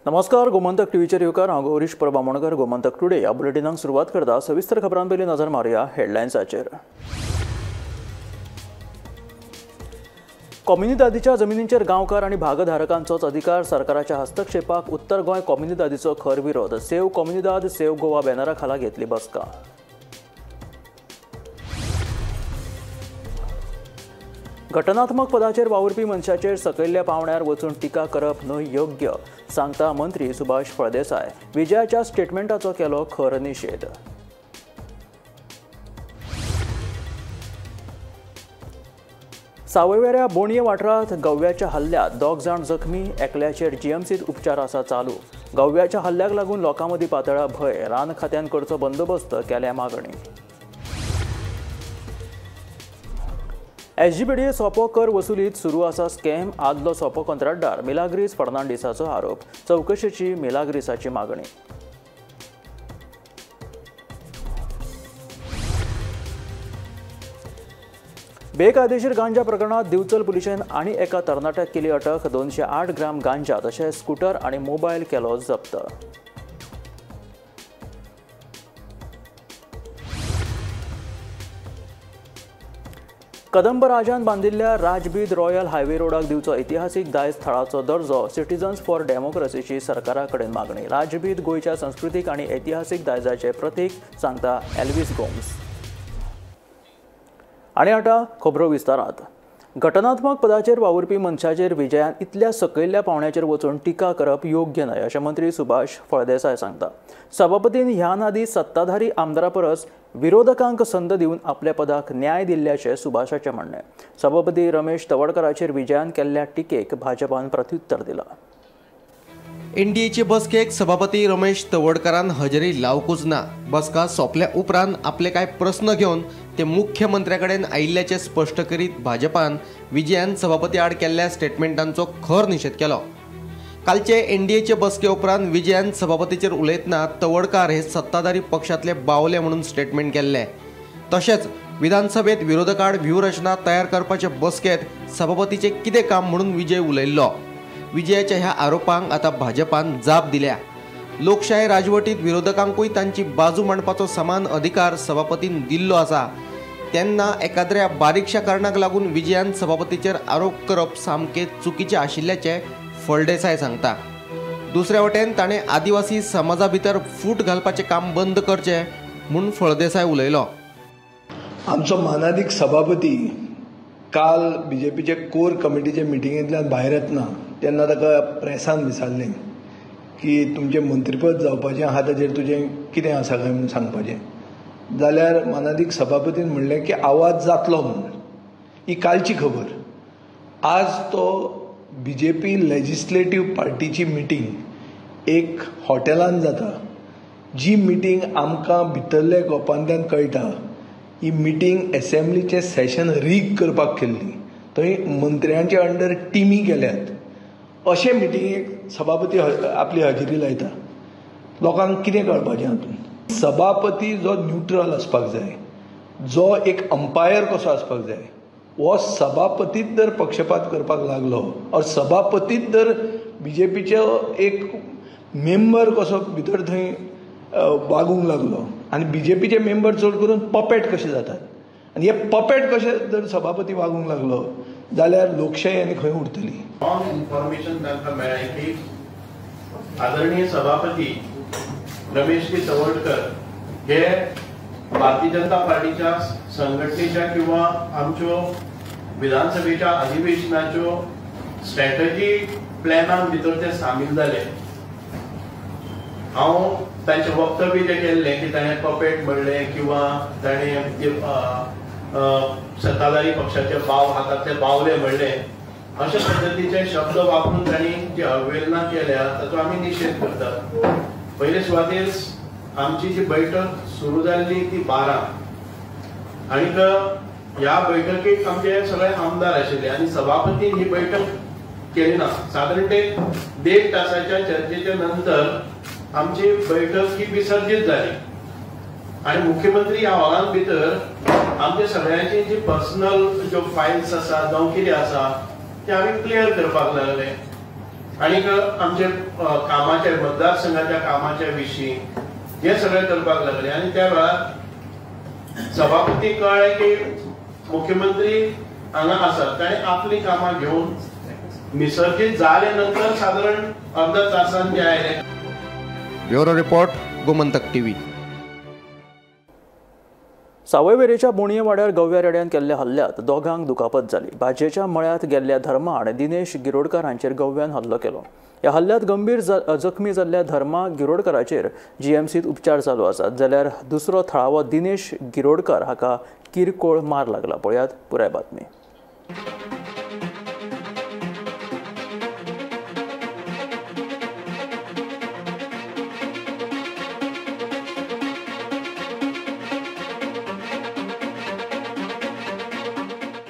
नमस्कार, गोमंतक टीव्हीचेर येवकार. हांव गौरीश परब आमोणकर. गोमंतक टुडे ह्या बुलेटिनाक सुरवात करता. सविस्तर खबरां पयलीं नजर मारुया हेडलायन्साचेर. कोमुनिदादीच्या जमिनींचेर गांवकार आनी भागधारकांचोच अधिकार. सरकाराच्या हस्तक्षेपाक उत्तर गोंय कोमुनिदादीचो खर विरोध. सेव कोमुनिदाद सेव गोवा बॅनरा खाला घेतली बसका. घटनात्मक पदाचेर वावुरपी मनशाचेर सकयल्ल्या पावंड्यार वचून टिका करप न्हय योग्य, सांगता मंत्री सुभाष फळदेसाय. विजयाच्या स्टेटमेंटाचो केलो खर निशेध. सावयवेऱ्या बोणये वाठारांत गव्याच्या हल्ल्यात 2 जाण जखमी, एकल्याचेर जीएमसीत उपचार आसा चालू. गव्याच्या हल्ल्याक लागून लोकां मदीं पातळा भंय. रान खात्यान करचो बंदोबस्त केल्या मागणी. एसजीपीडीए सोपो कर वसुलीत सुरू आसा स्कॅम. आदलो सोपो कंत्राटदार मिलाग्रीस फर्नांडीसाचो आरोप. चवकशेची मिलाग्रीसाची मागणी. बेकायदेशीर गांजा प्रकरणात दिवचल पुलिशेन आनी एका तरणाट्याक केली अटक. 208 ग्राम गांजा तशेंच स्कूटर आनी मोबायल केलो जप्त. कदंब राजान बांदिल्ल्या राजबीद रॉयल हायवे रोडाक दिवचो इतिहासीक दायज थळाचो दर्जो. सिटीजन्स फॉर डेमोक्रेसीची सरकारा कडेन मागणी. राजबीद गोंयच्या संस्कृतीक आनी ऐतिहासीक दायजाचें प्रतीक, सांगता एल्विस गोम्स. आनी आतां खबरो विस्तारात. घटनात्मक पदाचेर वावुरपी मनशाचेर विजयान इतल्या सकयल्ल्या पावंड्याचेर वचून टिका करप योग्य न्हय, अशें मंत्री सुभाष फळदेसाय सांगता. सभापतीन ह्या आदीं सत्ताधारी आमदारा परस विरोधकांक संद दिवन आपल्या पदाक न्याय दिल्ल्याचें सुभाषाचें म्हणणें. सभापती रमेश तवडकराचेर विजयान केल्ल्या टिकेक भाजपान प्रत्युत्तर दिलां. एनडीएचे बसकेक सभापती रमेश तवडकरान हजेरी लावकूच ना. बसका सोंपल्या उपरांत आपले कांय प्रस्न घेवन ते मुख्यमंत्र्या कडेन आयिल्ल्याचें स्पश्ट करीत भाजपान विजयान सभापती आड केल्ल्या स्टेटमेंटांचो खर निशेध केलो. कालचे एनडीएचे बसके उपरांत विजयान सभापतीचेर उलयतना तवडकार हे सत्ताधारी पक्षांतले बावले म्हणून स्टेटमेंट केल्ले. तशेंच विधानसभेत विरोधकाड व्यूहरचना तयार करपाचे बसकेंत सभापतीचें कितें काम म्हणून विजय उलयल्लो. विजयाच्या ह्या आरोपांक आतां भाजपान जाप दिल्या. लोकशाय राजवटीत विरोधकांकूय तांची बाजू मांडपाचो समान अधिकार सभापतीन दिल्लो आसा. तेन्ना एकाद्र्या बारीकशा कारणाक लागून विजयान सभापतीचेर आरोप करप सामकें चुकीचें आशिल्ल्याचें फळदेसाय सांगता. दुसऱ्या वटेन ताणें आदिवासी समाजा भितर फूट घालपाचें काम बंद करचें म्हूण फळदेसाय उलयलो. आमचो मानादीक सभापती काल बीजेपीचे कोर कमिटीचे मिटिंगेंतल्यान भायर येतना तेन्ना ताका प्रेसान विचारलें की तुमचें मंत्रीपद जावपाचें आहा ताचेर तुजें कितें आसा काय म्हणून सांगपाचें, जाल्यार मानादीक सभापतीन म्हणलें की आवाज जातलो म्हणून. ही कालची खबर. आज तो बीजेपी लेजिस्लेटीव पार्टीची मिटींग एक हॉटेलान जाता, जी मिटींग आमकां भितरल्या गोपांतल्यान कळटा ही मिटींग एसेंब्लीचें सेशन रीग करपाक केल्ली. थंय मंत्र्यांचे अंडर टिमी केल्यात. अशे मिटिंगेक सभापती आपली हजेरी लायता. लोकांक कितें कळपाचें हातूंत? सभापती जो न्युट्रल आसपाक जाय, जो एक अंपायर कसो आसपाक जाय, हो सभापतीच जर पक्षपात करपाक लागलो और सभापतीच जर बीजेपीचो एक मेंबर कसो भितर थंय वागूंक लागलो आनी बीजेपीचे मेंबर चड करून पपेट कशे जातात आनी हे पपेट कशे जर सभापती वागूंक लागलो जाल्यार लोकशाही आनी खंय उरतली? रॉंग इन्फॉर्मेशन तांकां मेळ्ळें की आदरणीय सभापती रमेश जी तवडकर हे भारतीय जनता पार्टीच्या संघटनेच्या किंवा आमच्यो विधानसभेच्या अधिवेशनाच्यो स्ट्रॅटजी प्लॅनान भितर ते सामील जाले. हांव तांचें वक्तव्य जें केल्लें की ताणें पपेट म्हणलें किंवा ताणें सत्ताधारी पक्षाचे बाव हातांतले बावले म्हणलें, अशे पद्दतीचे शब्द वापरून तांणी जी अवहेलना केल्या ताचो आमी निशेध करतात. पयले सुवातेर आमची जी बैठक सुरू जाल्ली ती 12 आनीक ह्या बैठकीक आमचे सगळे आमदार आशिल्ले आनी सभापतीन ही बैठक केली ना. सादारण ते 1.5 तासाच्या चर्चेच्या नंतर आमची बैठक ही विसर्जीत जाली आनी मुख्यमंत्री ह्या हॉलान भितर आमचे सगळ्यांची जी पर्सनल ज्यो फायल्स आसा जावं कितें आसा ते आमी क्लियर करपाक लागले. आनीक आमचे कामाचे मतदारसंघाच्या कामाच्या विशीं हे सगळें करपाक लागले. आनी त्या वेळार सभापती कळ्ळें की मुख्यमंत्री हांगा आसात, ताणें आपलीं कामां घेवन मिसर्जीत जाले नंतर सादारण अर्धा तासान ते आयले. Bureau report, Gomantak TV. सावयवेरेच्या बोणये वाड्यार गव्या रेड्यान केल्ल्या हल्ल्यात दोगांक दुखापत जाली. भाजयेच्या मळ्यांत गेल्ल्या धर्मा आनी दिनेश गिरोडकर हांचेर गव्यान हल्लो केलो. ह्या हल्ल्यात गंभीर जखमी जाल्ल्या धर्मा गिरोडकराचेर जीएमसीत उपचार चालू आसात, जाल्यार दुसरो थळावो दिनेश गिरोडकर हाका किरकोळ मार लागला. पळयात पुराय बातमी.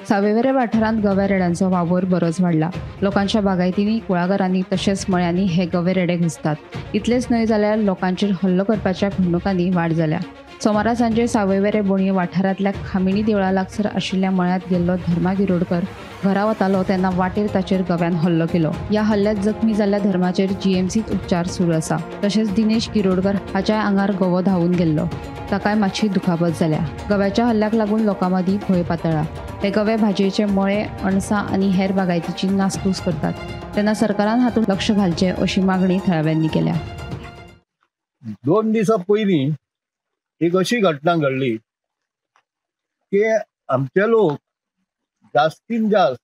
सावयवेरे वाठारांत गव्या रेड्यांचो वावर बरोच वाडला. लोकांच्या बागायतींनी, कुळागरांनी तशेंच मळ्यांनी हे गवे रेडे घुसतात. इतलेंच न्हय जाल्यार लोकांचेर हल्लो करपाच्या घडणुकांनी वाड जाल्या. सोमारा सांजे सावयवेरे बोणये वाठारांतल्या खामिणी देवळा लागसर आशिल्ल्या मळ्यांत गेल्लो धर्मा गिरोडकर घरा वतालो तेन्ना वाटेर ताचेर गव्यान हल्लो केलो. ह्या हल्ल्यात जखमी जाल्ल्या धर्माचेर जीएमसीत उपचार सुरू आसा. तशेंच दिनेश गिरोडकर हाच्या आंगार गवो धांवून गेल्लो, ताकाय मातशी दुखापत जाल्या. गव्याच्या हल्ल्याक लागून लोकां मदीं भंय पातळ्ळा. हे गवे भाजयेचे मळे, अणसां आनी हेर बागायतीची नासधूस करतात. तेन्ना सरकारान हातूंत लक्ष घालचें अशी मागणी थळाव्यांनी केल्या. 2 दिसां पयलीं एक अशी घटना घडली की आमचे लोक जास्तीन जास्त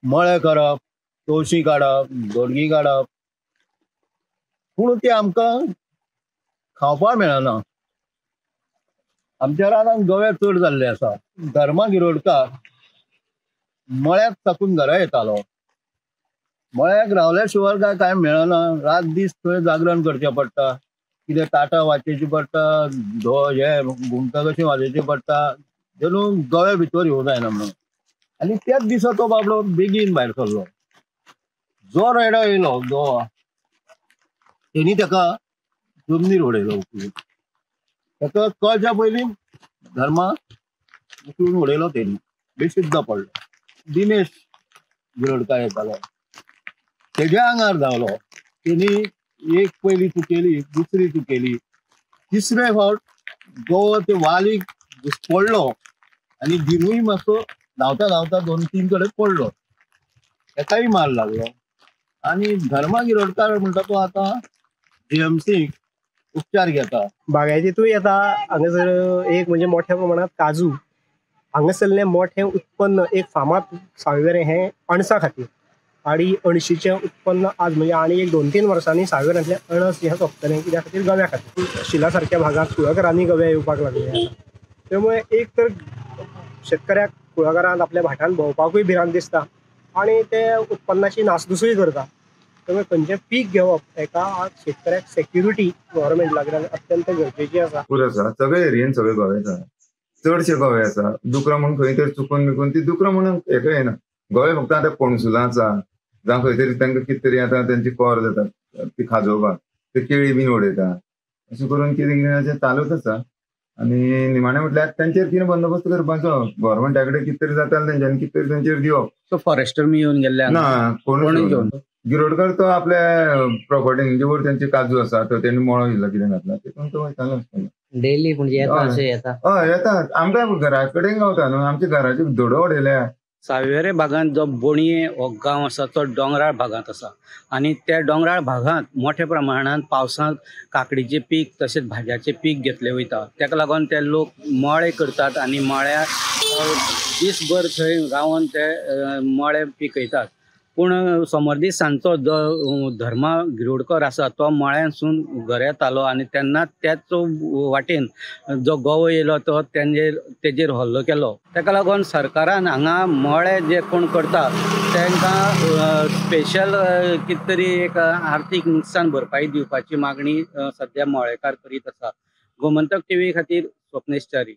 मळे करप, तवशीं काडप, दोडगी काडप, पूण ते आमकां खावपाक मेळना. आमच्या रानांत गवे चड जाल्ले आसा. धर्मा गिरोडकार मळ्यात साकून घरा येतालो. मळ्याक रावल्या शिवाय काय कांय मेळना. रात दीस थंय जागरण करचें पडटा, कितें ताटां वाचेची पडटा, हे घुमटां कशी वाजोवची पडटा, जणू गवे भितर येवं जायना म्हणून. आनी त्याच दिसा तो बाबडो बेगीन भायर सरलो. जो रेडो येयलो गोवा, तेणी ताका जमनीर उडयलो. ताका कळच्या पयलीं धर्मा उखलून उडयलो, तेणी बेशुद्ध पडलो. दिनेश गिरोडकार येतालो, तेज्या आंगार धांवलो. तेणी एक पयली चुकेली, दुसरी चुकेली, तिसरे फावट गोवा ते वालीक पडलो आनी दिनूय मातसो धांवता धांवता 2-3 कडेन पडलो, ताकाय मार लागलो. आनी धर्मा गिरोडकार म्हणटा तो आतां जीएमसीक उपचार घेता. बागायतीतूय येता. हांगासर एक म्हणजे मोठ्या प्रमाणात काजू, हांगासरलें मोठें उत्पन्न एक फामाद सावयवेरें हें अणसा खातीर. आनी अणशीचें उत्पन्न आज म्हणजे आनी एक 2-3 वर्सांनी सावयवेऱ्यांतलें अणस हें सोंपतलें, कित्या खातीर गव्या खातीर. शिला सारक्या भागांत कुळागरांनी गवे येवपाक लागले आसा. त्यामुळे एक तर शेतकऱ्याक कुळागरांत आपल्या भाटांत भोंवपाकूय भिरांत दिसता आनी ते उत्पन्नाची नासधुसूय करता. त्यामुळे खंयचें पीक घेवप हेका आज शेतकऱ्याक सेक्युरिटी गव्हर्मेंट लागल्यार अत्यंत गरजेची आसा. पुरो आसा सगळे एरियेन, सगळे गोवे आसा, चडशे गोवे आसा. दुकरां म्हूण खंय तरी चुकून बिकून ती दुकरां म्हणून हेका येना. गोवे फक्त आतां पणसुलां आसा, जावं खंय तरी तांकां कितें तरी आतां तेंची कोर जाता ती खाजोवपाक, ते केळी बीन उडयता. अशें करून कितें कितें अशें चालूच आसा. आनी निमाणें म्हटल्यार तेंचेर कितें बंदोबस्त करपाचो, गव्हर्मेंटा कडेन कितें तरी जाता तेंच्यांनी कितें तरी तेंचेर दिवप. सो फॉरेस्टर मी येवन गेल्ले ना, कोणूच गिरोडकर तो आपल्या प्रॉपर्टी वयर तेंचे काजू आसा तो तेणी मळो दिला कितें घातला तितून तो वयतालो आसतलो डेली. म्हणजे येता अशें येता, हय येता. आमकां घरा कडेन गावता न्हू, आमच्या घराचे धडो उडयल्या. सावयवेरें भागांत जो बोणये हो गांव आसा तो दोंगराळ भागांत आसा आनी त्या दोंगराळ भागांत मोठ्या प्रमाणांत पावसांत काकडीचें पीक तशेंच भाजयाचें पीक घेतलें वयता. ताका लागून ते लोक मळे करतात आनी मळ्या दीसभर थंय रावन ते मळे पिकयतात. पूण सोमार दीस सांजचो जो धर्मा गिरोडकर आसा तो मळ्यांतसून घरा येतालो आनी तेन्ना त्याच वाटेन जो गवो येयलो तो तेजेर हल्लो केलो. ताका लागून सरकारान हांगा मळे जे कोण करता तांकां स्पेशल कितें तरी एक आर्थीक नुकसान भरपाई दिवपाची मागणी सद्या मळेकार करीत आसा. गोमंतक टीव्ही खातीर स्वप्नेश च्यारी.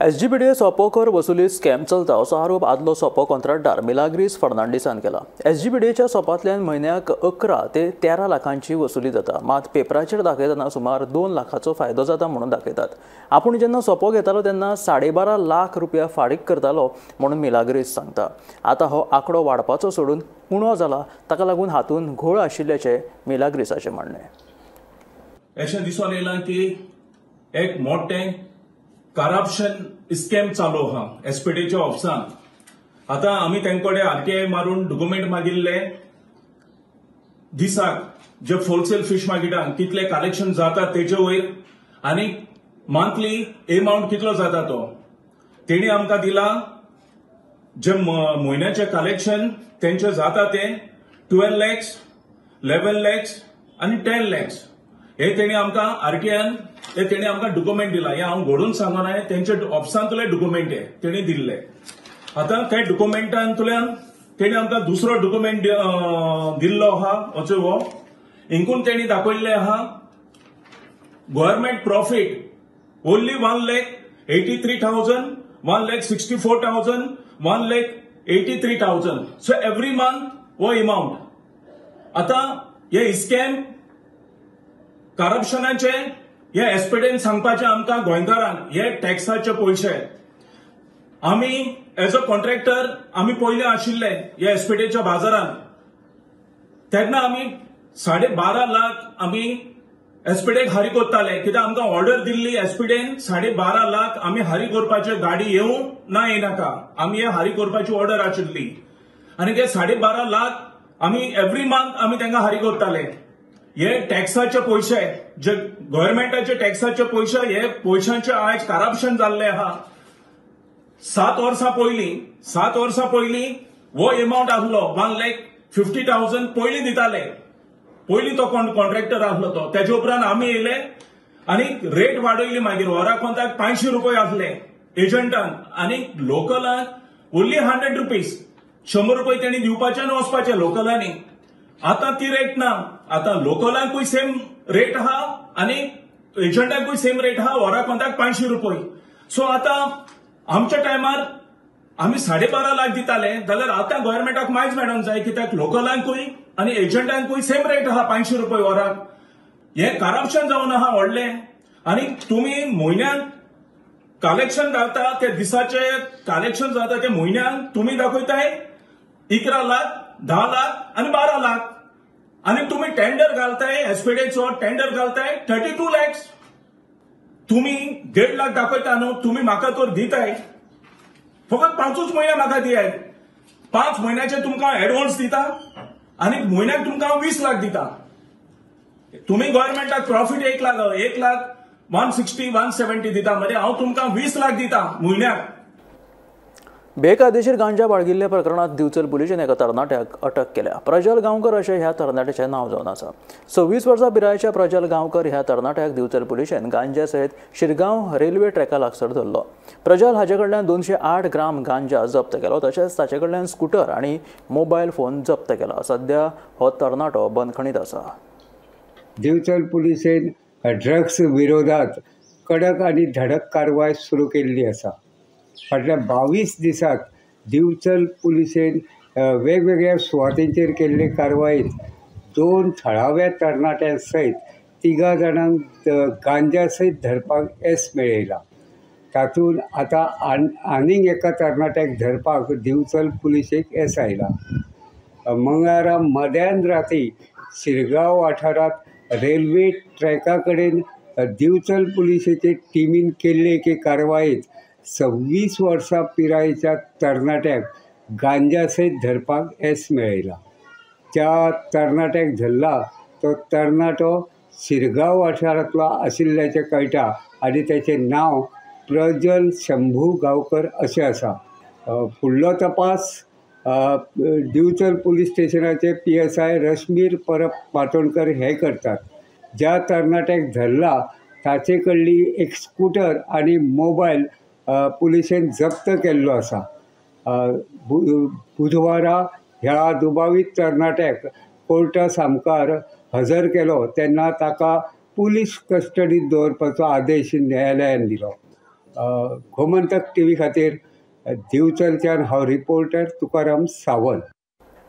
एसजीपीडीए सोपो कर वसुली स्कॅम चलता असो आरोप आदलो सोपो कॉन्ट्रॅक्टदार मिलाग्रीस फर्नांडीसान केला. एसजीपीडीएच्या सोपांतल्यान म्हयन्याक 11 ते 13 लाखांची वसुली जाता, मात पेपराचेर दाखयतना सुमार 2 लाखाचो फायदो जाता म्हणून दाखयतात. आपूण जेन्ना सोपो घेतालो तेन्ना 12.5 लाख रुपया फारीक करतालो म्हणून मिलाग्रीस सांगता. आतां हो आंकडो वाडपाचो सोडून उणो जाला, ताका लागून हातूंत घोळ आशिल्ल्याचें मिलाग्रीसाचें म्हणणें. अशें दिसून येयलां की एक मोठें करप्शन स्कॅम चालू आहा एसपीडीच्या ऑफिसान. आतां आमी तेंचे कडेन आरटीआय मारून डॉक्युमेंट मागिल्ले दिसाक जे होलसेल फिश मार्केटान कितले कलेक्शन जाता तेजे वयर आनी मंथली एमाउंट कितलो जाता तो तेणी आमकां दिला. जे म्हयन्याचे कलेक्शन तेंचे जाता ते 12 लॅक्स, 11 लॅक्स आनी 10 लॅक्स हे तेणी आमकां आरटीआयन हे तेणी आमकां डॉक्युमेंट दिला. हे हांव घडून सांगना, तेंचे ऑफिसांतले डॉक्युमेंट हे तेणी दिल्ले. आतां त्या डॉक्युमेंटांतल्यान तेणी आमकां दुसरो डॉक्युमेंट दिल्लो आहा असो हो हिंकून तेणी दाखयल्ले आहा government profit only 1,83,000, 1,64,000, 1,83,000. So every month हो एमाउंट. आतां हे स्कॅम करप्शनाचे हे एसपीडीन सांगपाचे आमकां गोंयकारांक हे टॅक्साचे पयशे आमी एज अ कॉन्ट्रॅक्टर आमी पयले आशिल्ले हे एसपीडीच्या बाजारांत तेन्ना आमी 12.5 लाख आमी एसपीडीक हारी करताले, कित्याक आमकां ऑर्डर दिल्ली एसपीडीन 12.5 लाख आमी हारी करपाचे, गाडी येवं ना येनाका आमी हे हारी करपाची ऑर्डर आशिल्ली आनी ते 12.5 लाख आमी एवरी मंथ आमी तांकां हारी करताले. हे टॅक्साचे पयशे जे गव्हर्मेंटाचे टॅक्साचे पयशे हे पयशांचे आयज करप्शन जाल्ले आहा. 7 वर्सां पयलीं हो एमाउंट आसलो 1,50,000 पयलीं दिताले, पयलीं तो कॉन्ट्रॅक्टर आसलो तो. तेजे उपरांत आमी येयले आनी रेट वाडयली, मागीर वरा कोंताक 500 रुपये आसले एजंटान आनी लोकलान ओनली 100 रुपीज, 100 रुपये तेणी दिवपाचे आनी वचपाचे लोकलांनी. आतां ती रेट ना, आतां लोकलांकूय सेम रेट आहा आनी एजंटांकूय सेम रेट आहा, वरा कोंताक 500 रुपये. सो आतां आमच्या टायमार आमी 12.5 लाख दिताले जाल्यार आतां गव्हर्मेंटाक मायज मेळोंक जाय, कित्याक लोकलांकूय आनी एजंटांकूय सेम रेट आहा 500 रुपये वराक. हें करप्शन जावन आहा व्हडलें. आनी तुमी म्हयन्याक कलेक्शन घालता ते दिसाचे कलेक्शन जाता ते म्हयन्याक तुमी दाखयताय 11 लाख, 10 लाख आनी 12 लाख आनी तुमी टेंडर घालताय एसपीडीचो टेंडर घालताय 32 लॅक्स. तुमी 1.5 लाख दाखयता न्हू, तुमी म्हाका तर दिताय फकत 5 म्हयने म्हाका दियाय, 5 म्हयन्याचे तुमकां एडवान्स दिता आनी म्हयन्याक तुमकां 20 लाख दिता. तुमी गव्हर्मेंटाक प्रॉफिट 1 लाख, 1 लाख 160, 170 दिता मरे, हांव तुमकां 20 लाख दिता म्हयन्याक. बेकायदेशीर गांजा बाळगिल्ल्या प्रकरणात दिवचल पुलिशेन एका तरणाट्याक अटक केल्या. प्रजल गांवकर अशें ह्या तरणाट्याचें नांव जावन आसा. 26 वर्सां पिरायेच्या प्रजल गांवकर ह्या तरणाट्याक दिवचल पुलिशेन गांजा सयत शिरगांव रेल्वे ट्रॅका लागसर धरलो. प्रजल हाचे कडल्यान 208 ग्राम गांजा जप्त केलो, तशेंच ताचे कडल्यान स्कुटर आनी मोबायल फोन जप्त केला. सद्या हो तरणाटो बंदखणीत आसा. दिवचल पुलिशेन ड्रग्स विरोधात कडक आनी धडक कारवाय सुरू केल्ली आसा. फाटल्या 22 दिसांत दिवचल पुलिशेन वेगवेगळ्या सुवातींचेर केल्ले कारवायेंत 2 थळाव्या तरणाट्यां सयत 3 जाणांक गांजा सयत धरपाक येस मेळयलां. तातूंत आतां आनीक एका तरणाट्याक धरपाक दिवचल पुलिशेक येस आयलां. मंगळारा मध्यान राती शिरगांव वाठारांत रेल्वे ट्रॅका कडेन दिवचल पुलिशेचे टिमीन केल्ले एके कारवायेंत 26 वर्सां पिरायेच्या तरणाट्याक गांजा सयत धरपाक येस मेळयलां. त्या तरणाट्याक धरला तो तरणाटो शिरगांव वाठारांतलो आशिल्ल्याचें कळटा आनी ताचें नांव प्रजल शंभू गांवकर अशें आसा. फुडलो तपास दिवचल पुलीस स्टेशनाचे PSI Rashmir Parab Matondkar हे करतात. ज्या तरणाट्याक धरला ताचे कडली एक स्कुटर आनी मोबायल पुलिशेन जप्त केल्लो आसा. बुधवारा ह्या दुबावीत तरणाट्याक कोर्टा सामकार हजर केलो तेन्ना ताका पुलीस कस्टडीत दवरपाचो आदेश न्यायालयान दिलो. गोमंतक टीव्ही खातीर दिवचलच्यान हांव रिपोर्टर तुकाराम सावंत.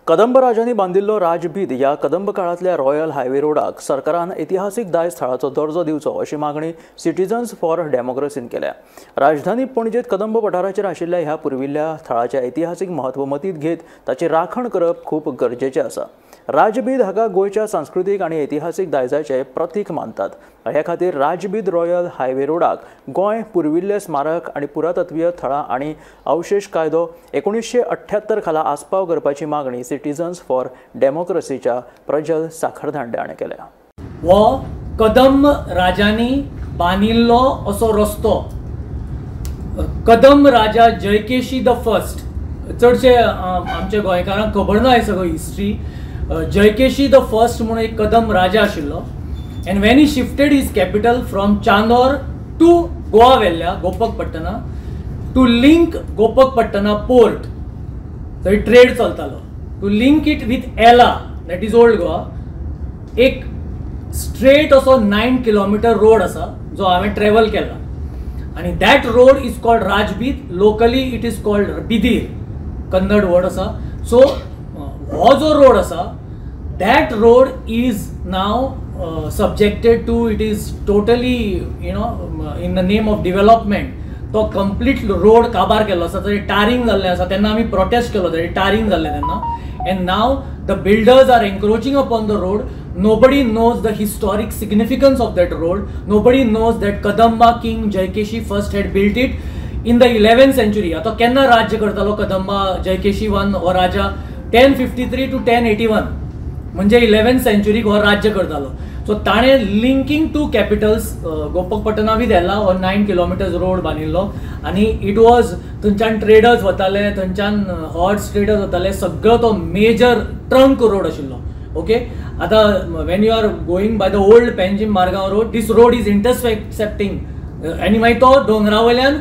कदंब राजांनी बांदिल्लो राजबीद ह्या कदंब काळांतल्या रॉयल हायवे रोडाक सरकारान इतिहासीक दायज थळाचो दर्जो दिवचो अशी मागणी सिटीजन्स फॉर डेमोक्रेसीन केल्या. राजधानी पणजेत कदंब पठाराचेर आशिल्ल्या ह्या पुर्विल्ल्या थळाचें ऐतिहासीक म्हत्व मतींत घेत ताची राखण करप खूब गरजेचें आसा. राजबीद हाका गोंयच्या सांस्कृतीक आनी ऐतिहासीक दायजाचें प्रतीक मानतात. हे खातीर राजबीद रॉयल हायवे रोडाक गोंय पुर्विल्लें स्मारक आनी पुरातत्वीय थळां आनी अवशेश कायदो 1978 खाला आस्पाव करपाची मागणी सिटीजन्स फॉर डेमोक्रेसीच्या प्रजल साखरदांडे हाणें केल्या. हो कदंब राजांनी बांदिल्लो असो रस्तो. कदंब राजा जयकेशी the first, चडशे आमच्या गोंयकारांक खबर ना हे सगळो हिस्ट्री. जयकेशी the first म्हणून एक कदंब राजा आशिल्लो and when he shifted his capital from Chandor to Goa व्हेल्ल्या Gopakapatna to link Gopakapatna port, थंय ट्रेड चलतालो, to link it with Ela that is old Goa, एक स्ट्रेट असो 9 किलोमिटर रोड आसा जो हांवें ट्रेवल केला आनी that road is called Rajbeed. Locally it is called Bidir, Kannada word आसा. सो हो जो रोड आसा that road is now subjected to, it is totally you know in the name of development तो complete road काबार केल्लो आसा. थंय टारींग जाल्लें आसा. तेन्ना आमी प्रोटेस्ट केलो, थंय टारींग जाल्लें तेन्ना. And now the builders are encroaching upon the road. Nobody knows the historic significance of that road. Nobody knows that Kadamba king Jayakeshi first had built it in the 11th century. आतां केन्ना राज्य करतालो Kadamba Jayakeshi one हो राजा? 1053 to 1081, म्हणजे 11th सेंचुरीक हो राज्य करतालो. So ताणें linking two capitals Gopakapatna with Ela हो 9 किलोमिटर्स रोड बांदिल्लो आनी it was थंयच्यान ट्रेडर्स वताले, थंयच्यान हॉर्स ट्रेडर्स वताले, सगळो तो मेजर ट्रंक रोड आशिल्लो. ओके, आतां when you are going by the old Panjim Margao road, this road is intersecting आनी मागीर तो दोंगरा वयल्यान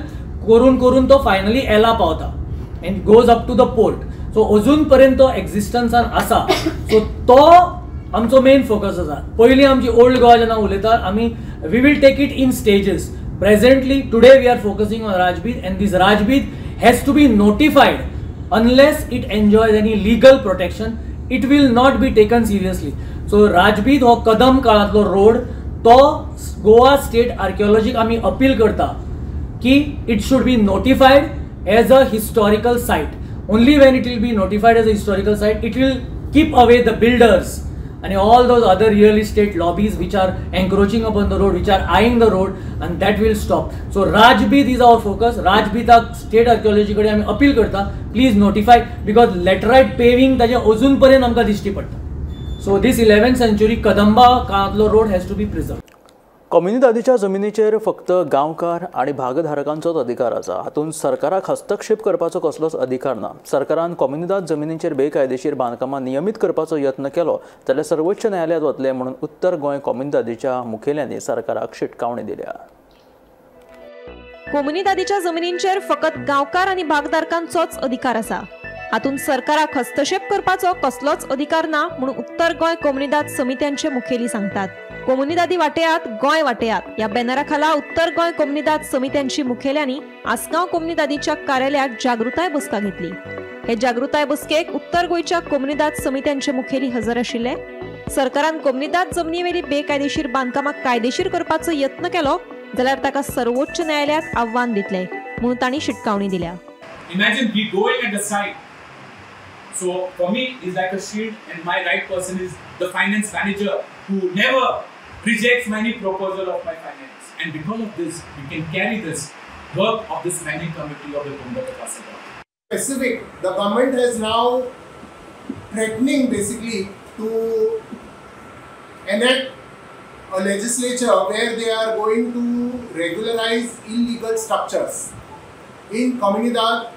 करून करून तो फायनली एला पावता and goes up to the port. So अजून पर्यंत तो एक्झिस्टन्सान आसा. सो तो आमचो मेन फोकस आसा. पयलीं आमची ओल्ड गोवा जेन्ना उलयता आमी, we will take it in stages. Presently today we are focusing on Rajbeed and this Rajbeed has to be notified. Unless it enjoys any legal protection it will not be taken seriously. So Rajbeed हो Kadam काळांतलो road तो Goa state आर्किओलॉजीक आमी appeal करता की it should be notified as a historical site. Only when it will be notified as a historical site, it will keep away the builders and all those other real estate lobbies which are encroaching upon the road, which are eyeing the road, and that will stop. So Rajbeed is our focus. Rajbeedak state archaeology कडेन आमी appeal करता, please notify, because laterite paving ताजें अजून पर्यंत आमकां दिश्टी पडटा. So this 11th century Kadamba काळांतलो road has to be preserved. कोमुनिदादीच्या जमिनीचेर फक्त गांवकार आनी भागधारकांचोच अधिकार आसा. हातूंत सरकाराक हस्तक्षेप करपाचो कसलोच अधिकार ना. सरकारान कोमुनिदाद जमिनीचेर बेकायदेशीर बांदकामां नियमीत करपाचो यत्न केलो जाल्यार सर्वोच्च न्यायालयांत वतले म्हणून उत्तर गोंय कोमुनिदादीच्या मुखेल्यांनी सरकाराक शिटकावणी दिल्या. कोमुनिदादीच्या जमिनींचेर फकत गांवकार आनी भागधारकांचोच अधिकार आसा. हातूंत सरकाराक हस्तक्षेप करपाचो कसलोच अधिकार ना म्हणून उत्तर गोंय कोमुनिदाद समित्यांचे मुखेली सांगतात. कोमुनिदादी वाटेयात गोंय वाटेयात ह्या बॅनरा खाला उत्तर गोंय कोमुनिदाद समित्यांची मुखेल्यांनी आसगांव कोमुनिदादीच्या कार्यालयात जागृताय बसका घेतली. हे जागृताय बसकेक उत्तर गोंयच्या कोमुनिदाद समित्यांचे मुखेली हजर आशिल्ले. सरकारान कोमुनिदाद जमनीवेली बेकायदेशीर बांदकामां कायदेशीर करपाचो यत्न केलो जाल्यार ताका सर्वोच्च न्यायालयात आव्हान दितले म्हणून तांणी शिटकावणी दिल्या. Imagine we going at the site. So for me, it's like a shield, and my right person is the finance manager who never rejects any proposal of my finance. And because of this, we can carry this work of this managing committee of the Comunidade of Assagao. Specific, the government has now threatening basically to enact a legislature where they are going to regularize illegal structures in Comunidade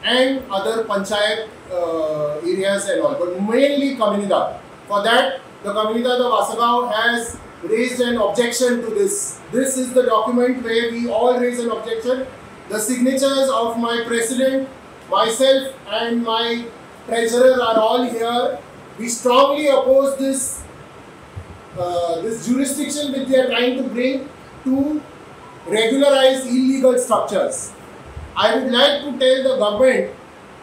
and other panchayat areas and all, but mainly Comunidade. For that, the Comunidade of Assagao has raised an objection to this. This is the document where we all raise an objection. The signatures of my president, myself and my treasurer are all here. We strongly oppose this this jurisdiction which they are trying to bring to regularize illegal structures. I would like to tell the government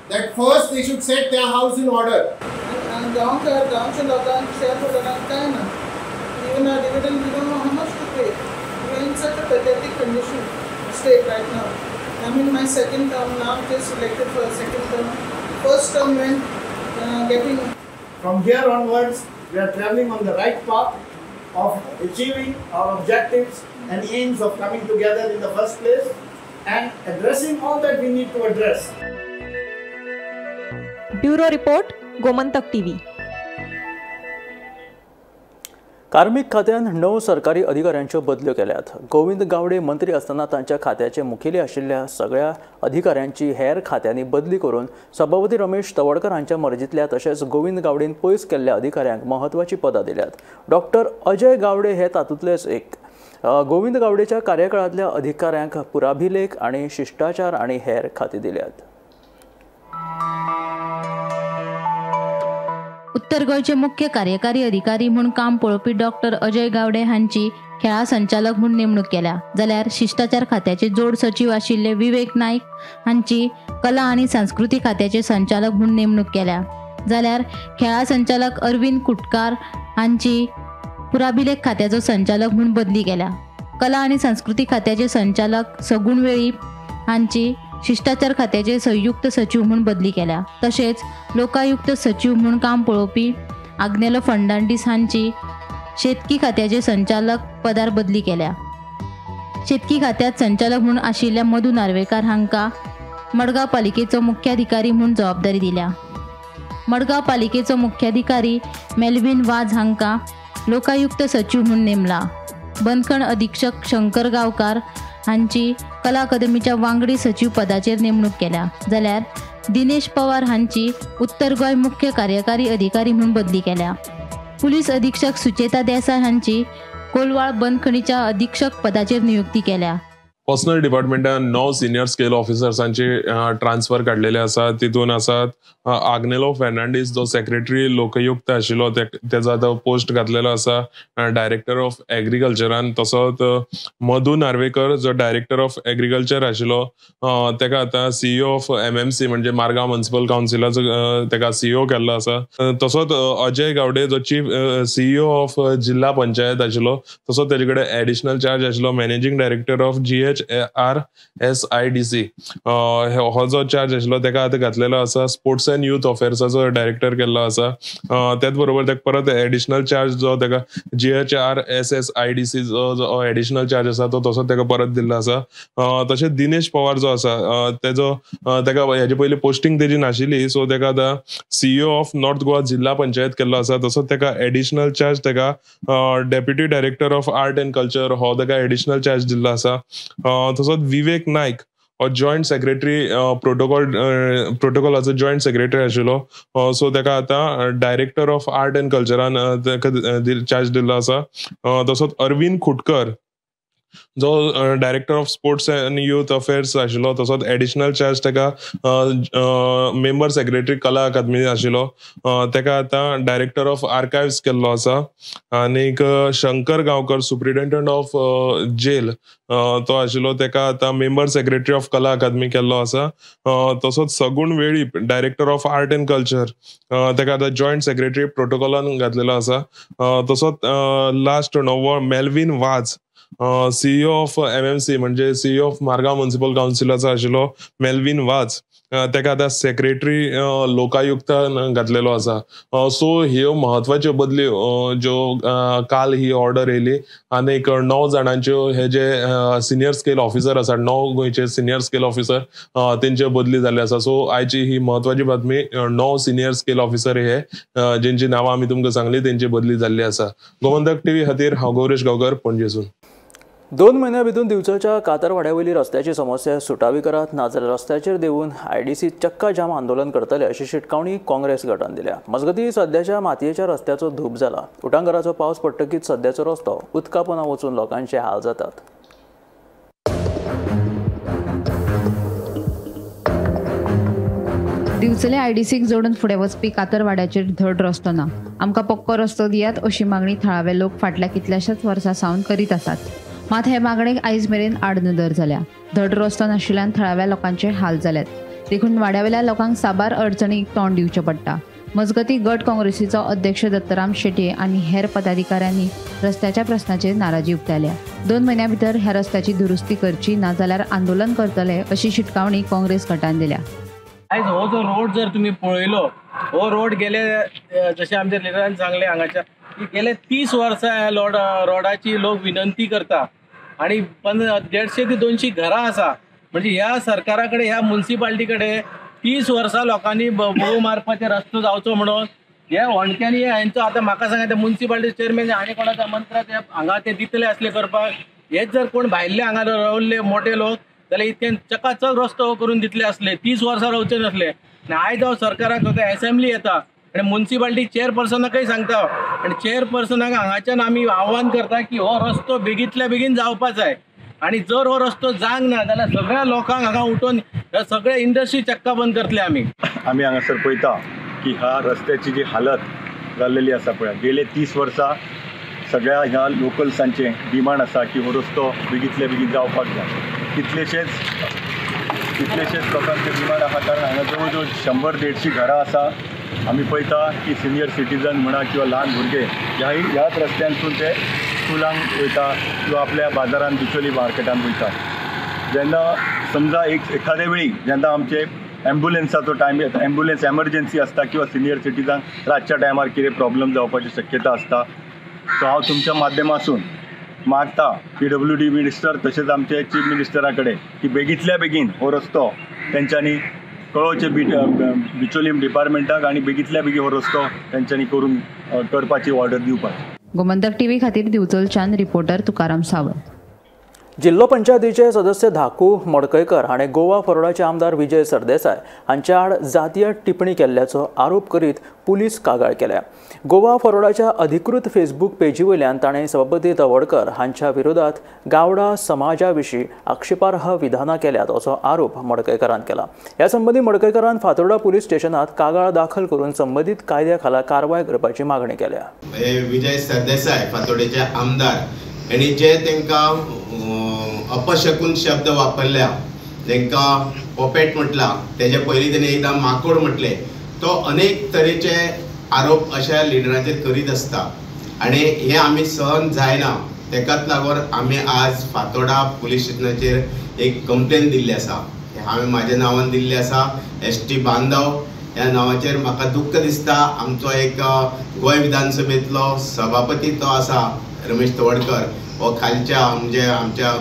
that first they should set their house in order. गांवकार गांवच्या लोकांक share होल्डरांक काय ना, even our dividend we don't know how much to pay. We are in such a pathetic condition state right now. I'm in my second term now, just elected for a second term. First term went getting. From here onwards, we are traveling on the right path of achieving our objectives and aims of coming together in the first place and addressing all that we need to address. Bureau Report, Gomantak TV. कार्मिक खात्यान 9 सरकारी अधिकाऱ्यांच्यो बदल्यो केल्यात. गोविंद गावडे मंत्री आसतना तांच्या खात्याचे मुखेली आशिल्ल्या सगळ्या अधिकाऱ्यांची हेर खात्यांनी बदली करून सभापती रमेश तवडकर हांच्या मर्जीतल्या तशेंच गोविंद गावडेन पयस केल्ल्या अधिकाऱ्यांक म्हत्वाचीं पदां दिल्यात. डॉक्टर अजय गावडे हे तातूंतलेच एक. गोविंद गावडेच्या कार्यकाळांतल्या अधिकाऱ्यांक पुराभिलेख आनी शिश्टाचार आनी हेर खातीं दिल्यात. उत्तर गोंयचे मुख्य कार्यकारी अधिकारी म्हूण काम पळोवपी डॉक्टर अजय गावडे हांची खेळां संचालक म्हूण नेमणूक केल्या, जाल्यार शिश्टाचार खात्याचे जोड सचीव आशिल्ले विवेक नायक हांची कला आनी संस्कृती खात्याचे संचालक म्हूण नेमणूक केल्या, जाल्यार खेळां संचालक अरविंद कुटकार हांची पुराभिलेख खात्याचो संचालक म्हूण बदली केल्या. कला आनी संस्कृती खात्याचे संचालक सगुण वेळीप हांची शिश्टाचार खात्याचे संयुक्त सचीव म्हूण बदली केल्या. तशेंच लोकायुक्त सचीव म्हूण काम पळोवपी आग्नेलो फर्नांडीस हांची शेतकी खात्याचे संचालक पदार बदली केल्या. शेतकी खात्यात संचालक म्हूण आशिल्ल्या मधू नार्वेकार हांकां मडगांव पालिकेचो मुख्याधिकारी म्हूण जबाबदारी दिल्या. मडगांव पालिकेचो मुख्याधिकारी मेल्विन वाज हांकां लोकायुक्त सचीव म्हूण नेमला. बंदखण अधीक्षक शंकर गांवकार हांची कला अकादमीच्या वांगडी सचीव पदाचेर नेमणूक केल्या, जाल्यार दिनेश पवार हांची उत्तर गोंय मुख्य कार्यकारी अधिकारी म्हूण बदली केल्या. पुलीस अधीक्षक सुचेता देसाय हांची कोलवाळ बंदखणीच्या अधीक्षक पदाचेर नियुक्ती केल्या. पर्सनल डिपार्टमेंटान 9 सिनियर स्केल ऑफिसर्सांची ट्रान्सफर काडलेले आसा. तितून आसात आग्नेलो फेर्नांडीस जो सेक्रेटरी लोकयुक्त आशिल्लो तेजो आतां पोस्ट घातलेलो आसा डायरेक्टर ऑफ एग्रीकल्चरान. तसोच मधू नार्वेकर जो डायरेक्टर ऑफ एग्रीकल्चर आशिल्लो तेका आतां सीईओ ऑफ एमएमसी म्हणजे मारगांव म्युनिसिपल कावन्सिलाचो तेका सीईओ केल्लो आसा. तसोच अजय गावडे जो चीफ सीईओ ऑफ जिल्हा पंचायत आशिल्लो तसोच तेजे कडेन एडिशनल चार्ज आशिल्लो मॅनेजींग डायरेक्टर ऑफ GHRSIDC हो जो चार्ज आशिल्लो तेका आतां घातलेलो आसा. स्पोर्ट्स एंड यूथ अफेर्साचो डायरेक्टर केल्लो आसा. त्याच बरोबर तेका परत एडिशनल चार्ज जो तेका GHRSSIDC जो एडिशनल चार्ज आसा तो तसो तेका परत दिल्लो आसा. तशेंच दिनेश पवार जो आसा तेजो तेका हेजे पयलीं पोस्टिंग तेजी नाशिल्ली, सो तेका आतां सीईओ ऑफ नॉर्थ गोवा जिल्हा पंचायत केल्लो आसा. तसोच तेका एडिशनल चार्ज तेका deputy director of art and culture हो तेका एडिशनल चार्ज दिल्लो आसा. तसोच विवेक नायक हो जॉयंट सेक्रेटरी प्रोटोकॉलाचो जॉयंट सेक्रेटरी आशिल्लो, सो तेका आतां डायरेक्टर ऑफ आर्ट एंड कल्चरान तेका चार्ज दिल्लो आसा. तसोच अरविंद खुटकर जो director of sports and youth affairs आशिल्लो तसोच एडिशनल चार्ज तेका मेंबर सेक्रेटरी कला अकादमी आशिल्लो तेका आतां डायरेक्टर ऑफ आर्कायव्स केल्लो आसा. आनीक Shankar Gaonkar superintendent of jail तो आशिल्लो तेका आतां मेंबर सेक्रेटरी ऑफ कला अकादमी केल्लो आसा. तसोच Sagun Velip director of art and culture तेका आतां जॉयंट सेक्रेटरी प्रोटोकॉलान घातलेलो आसा. तसोच लास्ट णवो Melvin Vaz CEO of MMC म्हणजे सीईओ ऑफ मारगांव म्युनिसिपल कावन्सिलाचो आशिल्लो मेल्विन वाज तेका आतां सेक्रेटरी लोकायुक्त घातलेलो आसा. सो ह्यो म्हत्वाच्यो बदल्यो ज्यो काल ही ऑर्डर येयली आनीक 9 जाणांच्यो हे जे सिनियर स्केल ऑफिसर आसा 9 गोंयचे सिनियर स्केल ऑफिसर तेंच्यो बदली जाल्ली आसा. सो आयची ही म्हत्वाची बातमी, 9 सिनियर स्केल ऑफिसर हे जेंची नांवां आमी तुमकां सांगली तेंची बदली जाल्ली आसा. गोमंतक टीव्ही खातीर हांव गौरेश गांवकर, पणजेसून. 2 म्हयन्या भितर दिवचलच्या कातरवाड्यावयली रस्त्याची समस्या सुटावी करात, नाजाल्यार रस्त्याचेर देवून आयडीसी चक्का जाम आंदोलन करतले अशी शिटकावणी काँग्रेस गटान दिल्या. मजगतीं सद्याच्या मातयेच्या रस्त्याचो धूप जाला. उटांगराचो पावस पडटकीच सद्याचो रस्तो उदका पोंदा वचून लोकांचे हाल जातात. दिवचले आयडीसीक जोडून फुडें वचपी कातरवाड्याचेर धड रस्तो ना. आमकां पक्को रस्तो दियात अशी मागणी थळावे लोक फाटल्या कितल्याशाच वर्सां सावन करीत आसात. मात हे मागणेक आयज मेरेन आडनदर जाल्या. धड रस्तो नाशिल्ल्यान थळाव्या लोकांचे हाल जाल्यात, देखून वाड्यावेल्या लोकांक साबार अडचणीक तोंड दिवचें पडटा. मजगती गट काँग्रेसीचो अध्यक्ष दत्तराम शेट्ये आनी हेर पदाधिकाऱ्यांनी रस्त्याच्या प्रस्नाचेर नाराजी उक्तायल्या. 2 म्हयन्यां भितर ह्या रस्त्याची दुरुस्ती करची ना जाल्यार आंदोलन करतले अशी शिटकावणी काँग्रेस गटान दिल्या. आयज हो जो रोड जर तुमी पळयलो, हो रोड गेले जशें आमच्या लिडरान सांगलें हांगाच्या की गेले 30 वर्सां ह्या रोडाची लोक विनंती करता आनी 150 ते 200 घरां आसा. म्हणजे ह्या सरकारा कडेन, ह्या मुन्सिपाल्टी कडेन 30 वर्सां लोकांनी भोव मारपाचे रस्तो जावचो म्हणून हे होंडक्यांनी हेंचो. आतां म्हाका सांगा, ते मुन्सिपाल्टी चेअरमॅन आनी कोणाच्या मंत्र्याक ते हांगा ते दितले आसले करपाक, हेच जर कोण भायले हांगा रावल्ले मोटे लोक जाल्यार इतक्यान चकाचक रस्तो करून दितले आसले, 30 वर्सां रावचे नासले. आनी आयज हांव सरकाराक स्वता एसेंब्ली येता आनी मुन्सिपाल्टी चेअरपर्सनाकय सांगता आनी चेअरपर्सनाक हांगाच्यान आमी आव्हान करता की हो रस्तो बेगींतल्या बेगीन जावपा जाय. आनी जर हो रस्तो जावंक ना जाल्यार सगळ्या लोकांक हांगा उठोवन सगळे इंडस्ट्री चक्का बंद करतले आमी. आमी हांगासर पळयता की ह्या रस्त्याची जी हालत जाल्लेली आसा पळय, गेले 30 वर्सां सगळ्या ह्या लोकल्सांचें डिमांड आसा की हो रस्तो बेगींतल्या बेगीन जावपाक जाय. कितलेशेच लोकांचे डिमांड आसा, कारण हांगा जवळ जवळ 100-150 घरां आसा. आमी पळयता की सिनियर सिटीजन म्हणा किंवा ल्हान भुरगे ह्याच रस्त्यांतसून ते स्कुलांक वयता किंवा आपल्या बाजारान बिचोली मार्केटान वयता. जेन्ना समजा एखाद्या वेळी जेन्ना आमचे ॲम्ब्युलन्साचो टायम येता, ॲम्ब्युलन्स एमर्जन्सी आसता किंवा सिनियर सिटीजन रातच्या टायमार कितें प्रॉब्लम जावपाची शक्यता आसता. सो हांव तुमच्या माध्यमासून मागता PWD minister तशेंच आमचे चीफ मिनिस्टरा कडेन की बेगींतल्या बेगीन हो रस्तो तेंच्यांनी कळोवचे बिचोलीम डिपार्टमेंटाक आनी बेगींतल्या बेगीन हो रस्तो तेंच्यांनी करून करपाची ऑर्डर दिवपाची. गोमंतक टीव्ही खातीर दिवचलच्यान रिपोर्टर तुकाराम सावंत. जिल्लो पंचायतीचे सदस्य धाकू मडकयकर हाणें गोवा फॉरवर्डाचे आमदार विजय सरदेसाय हांच्या आड जातीय टिप्पणी केल्ल्याचो आरोप करीत पुलीस कागाळ केल्या. गोवा फॉरवर्डाच्या अधिकृत फेसबूक पेजी वयल्यान ताणें सभापती तवडकर हांच्या विरोधात गावडा समाजा विशीं आक्षेपार्ह विधानां केल्यात असो आरोप मडकयकरान केला. ह्या संबंदी मडकयकरान फातोर्डा पुलीस स्टेशनात कागाळ दाखल करून संबंदीत कायद्या खाला कारवाय करपाची मागणी केल्या. विजय सरदेसाय फातोर्डेचे आमदार आनी जे तांकां अपशकून शब्द वापरल्या, तांकां पोपेट म्हटला, तेजे पयलीं तेणी एकदां माकोड म्हटलें, तो अनेक तरेचे आरोप अशा लिडरांचेर करीत आसता आनी हें आमी सहन जायना. तेकाच लागून आमी आज फातोर्डा पुलीस स्टेशनाचेर एक कंप्लेन दिल्ली आसा. हांवें म्हाज्या नांवान दिल्ली आसा, ST बांधव ह्या नांवाचेर. म्हाका दुख्ख दिसता, आमचो एक गोंय विधानसभेंतलो सभापती तो आसा रमेश तवडकर, हो खालच्या म्हणजे आमच्या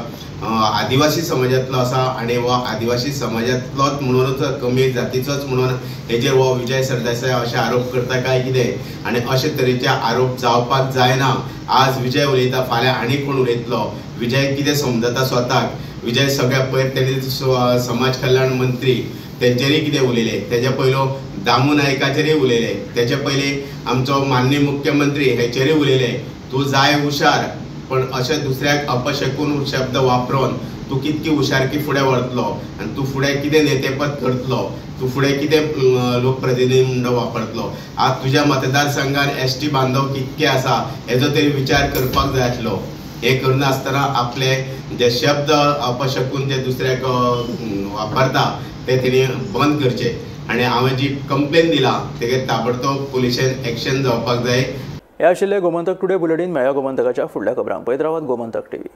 आदिवासी समाजांतलो आसा आनी हो आदिवासी समाजांतलोच म्हणूनच कमी जातीचोच म्हणून हेजेर हो विजय सरदेसाय अशे आरोप करता काय कितें, आनी अशे तरेचे आरोप जावपाक जायना. आज विजय उलयता, फाल्यां आनी कोण उलयतलो? विजय कितें समजता स्वताक? विजय सगळ्या पयर तेणी समाज कल्याण मंत्री तेंचेरय कितें उलयलें, तेजे पयलो दामू नायकाचेरय उलयले, तेजे पयलीं आमचो माननीय मुख्यमंत्री हेचेरय उलयले. तूं जाय हुशार, पण अशें दुसऱ्याक अपशकून शब्द वापरून तूं कितकी हुशारकी फुडें व्हरतलो आनी तूं फुडें कितें नेतेपद करतलो, तूं फुडें कितें लोकप्रतिनिधी म्हणून वापरतलो. आज तुज्या मतदारसंघान ST बांधव कितके आसा हेजो तरी विचार करपाक जाय आसलो. हें करनासतना आपले जे शब्द अपशकून जे दुसऱ्याक वापरता ते तेणी बंद करचे आनी हांवें जी कंप्लेन दिला तेगेर ताबडतोब पुलिशेन एक्शन जावपाक जाय. हे आशिल्ले गोमंतक टुडे बुलेटीन. मेळया गोमंतकाच्या फुडल्या खबरांक. पळयत रावात गोमंतक टीव्ही.